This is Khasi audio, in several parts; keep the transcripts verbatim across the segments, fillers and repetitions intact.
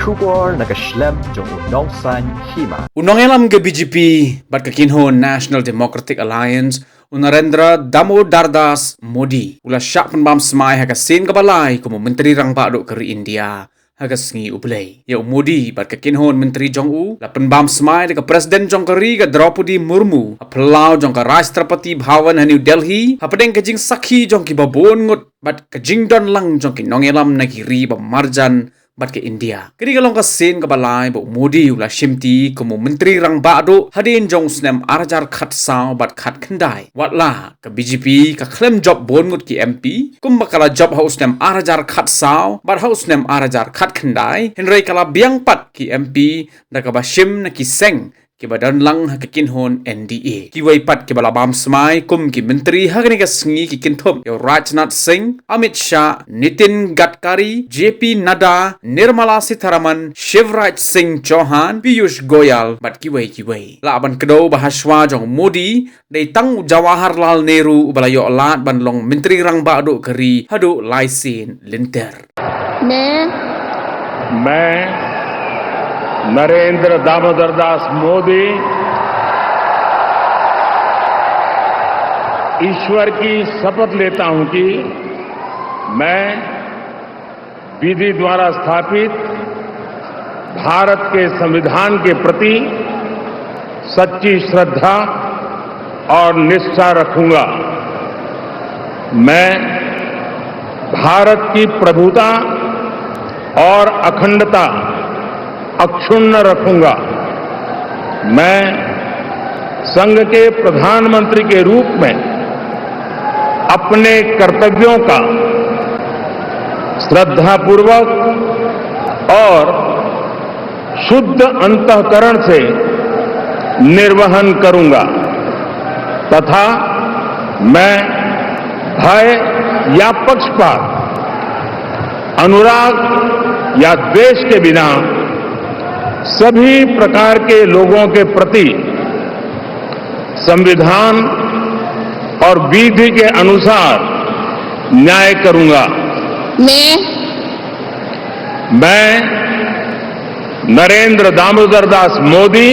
Khubor na ka shlem jong u Nongsaiñ Hima. U nongïalam ka B J P bad ka kynhun National Democratic Alliance, u Narendra Damodar Das Modi, u la shah pynbam smai ha ka sien kaba lai kum u Myntri Rangbah Duh ka ri India ha ka sngi U Blei. Ïa u Modi bad ka kynhun myntri jong u la pynbam smai da ka President jong ka ri ka Draupadi Murmu ha phyllaw jong ka Rashtrapati Bhavan ha New Delhi, hapdeng ka jingsakhi jong kiba bun ngut bad ka jingdon lang jong ki nongïalam na ki ri ba marjan bad ka India. Kane ka long ka sien kaba lai ba u Modi u la shimti kum u Myntri Rangbah Duh hadien jong u snem ar hajar khatsaw bad khatkhyndai. Watla ka B J P ka khlem jop bun ngut ki M P kumba ka la jop ha u snem ar hajar khatsaw bad ha u snem ar hajar khatkhyndai, hynrei ka la biang pat ki M P da kaba shim na ki seng kiba don lang ha ka kynhun N D A. Kiwei pat kiba la bam smai kum ki myntri ha kane ka sngi ki kynthup ïa u Rajnath Singh, Amit Shah, Nitin Gadkari, J P Nadda, Nirmala Sitharaman, Shivraj Singh Chouhan, Piyush Goyal bad kiwei kiwei. Lah ban kdew ba hashwa jong u Modi dei tang u Jawaharlal Nehru uba la ïoh lad ban long Myntri Rangbah Duh ka ri haduh lai sien lynter. मैं मैं नरेंद्र दामोदर दास मोदी ईश्वर की शपथ लेता हूं कि मैं विधि द्वारा स्थापित भारत के संविधान के प्रति सच्ची श्रद्धा और निष्ठा रखूंगा। मैं भारत की प्रभुता और अखंडता अक्षुण्ण रखूंगा। मैं संघ के प्रधानमंत्री के रूप में अपने कर्तव्यों का श्रद्धापूर्वक और शुद्ध अंतःकरण से निर्वहन करूंगा तथा मैं भय या पक्षपात, अनुराग या द्वेष के बिना सभी प्रकार के लोगों के प्रति संविधान और विधि के अनुसार न्याय करूंगा। मैं मैं नरेंद्र दामोदर दास मोदी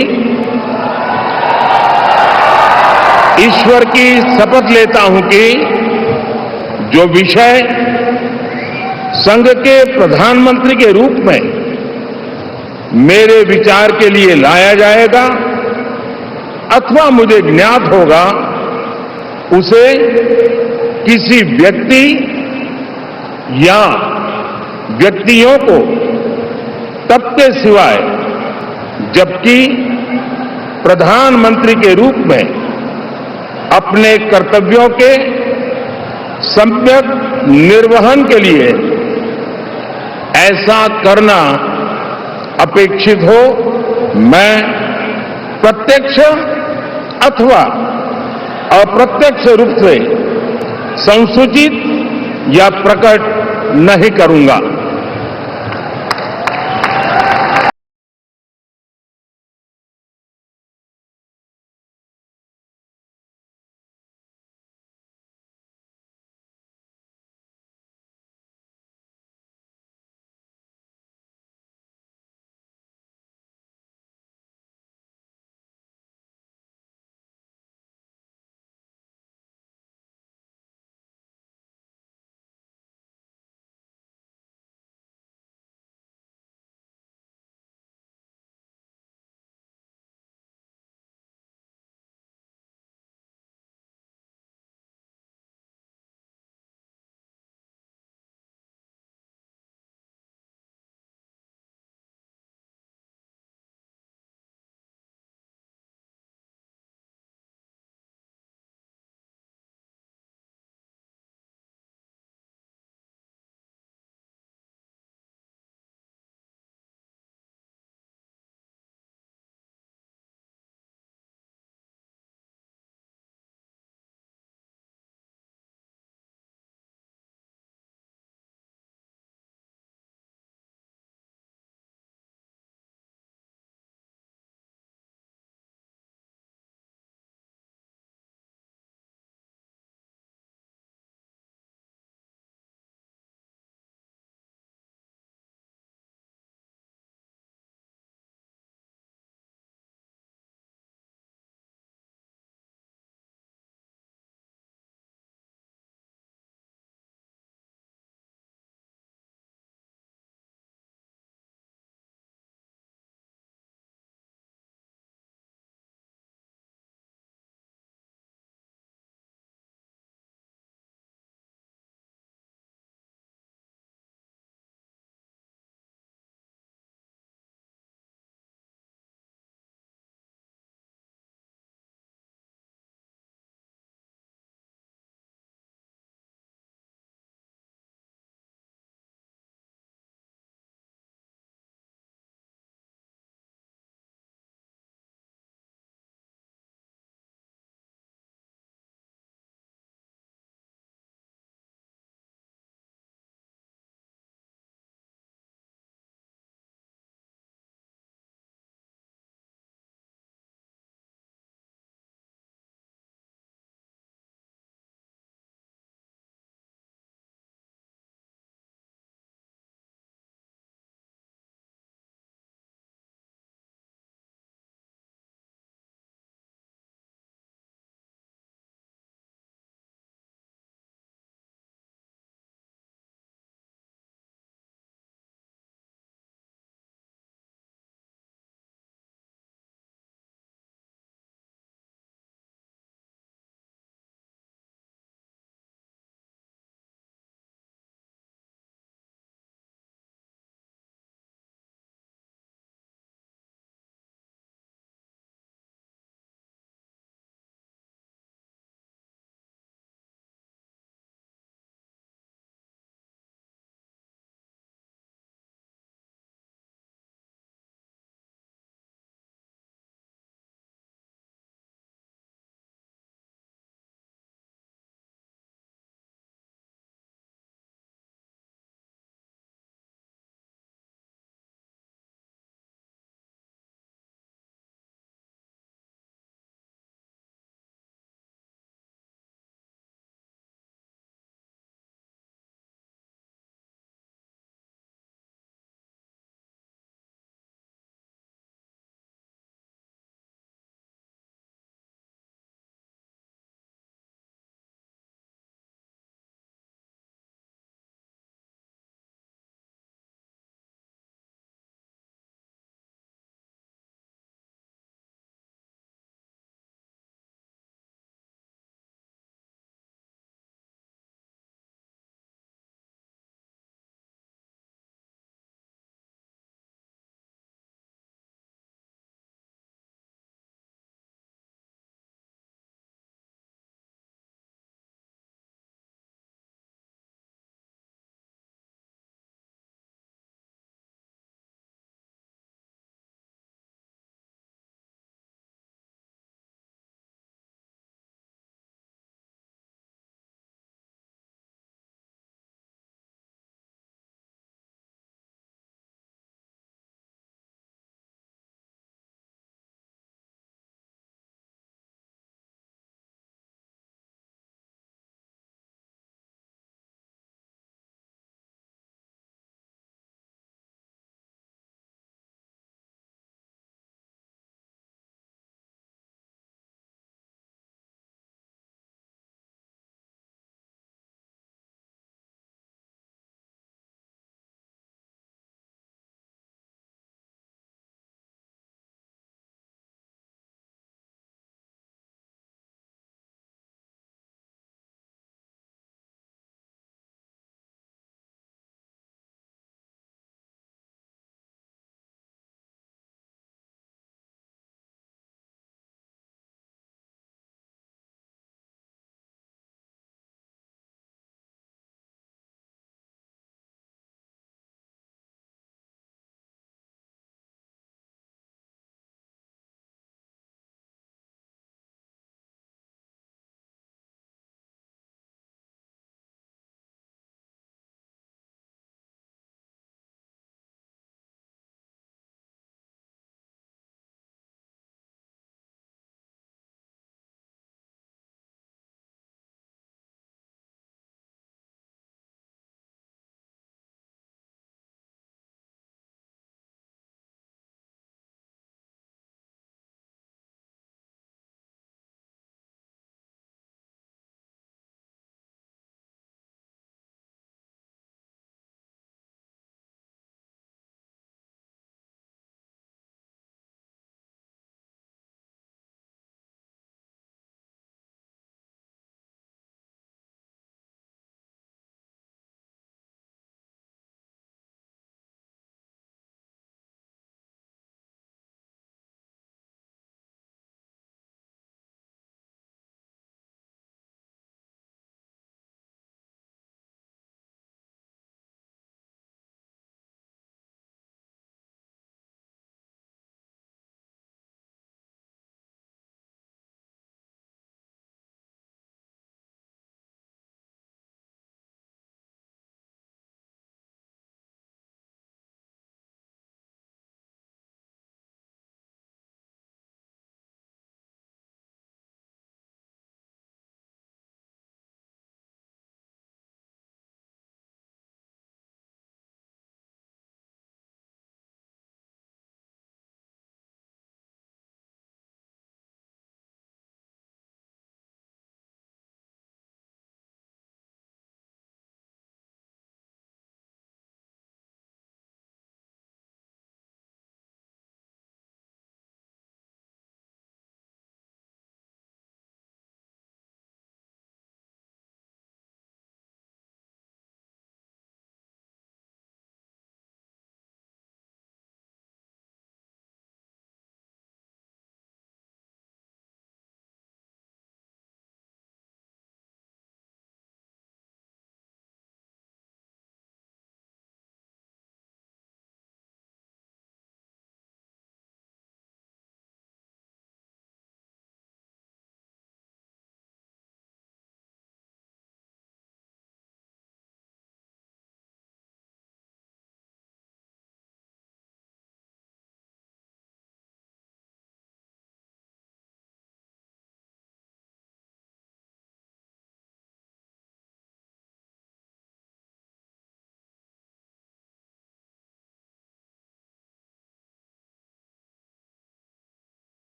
ईश्वर की शपथ लेता हूं कि जो विषय संघ के प्रधानमंत्री के रूप में मेरे विचार के लिए लाया जाएगा अथवा मुझे ज्ञात होगा, उसे किसी व्यक्ति या व्यक्तियों को तब के सिवाय, जबकि प्रधानमंत्री के रूप में अपने कर्तव्यों के सम्यक निर्वहन के लिए ऐसा करना अपेक्षित हो, मैं प्रत्यक्ष अथवा अप्रत्यक्ष रूप से संसूचित या प्रकट नहीं करूंगा।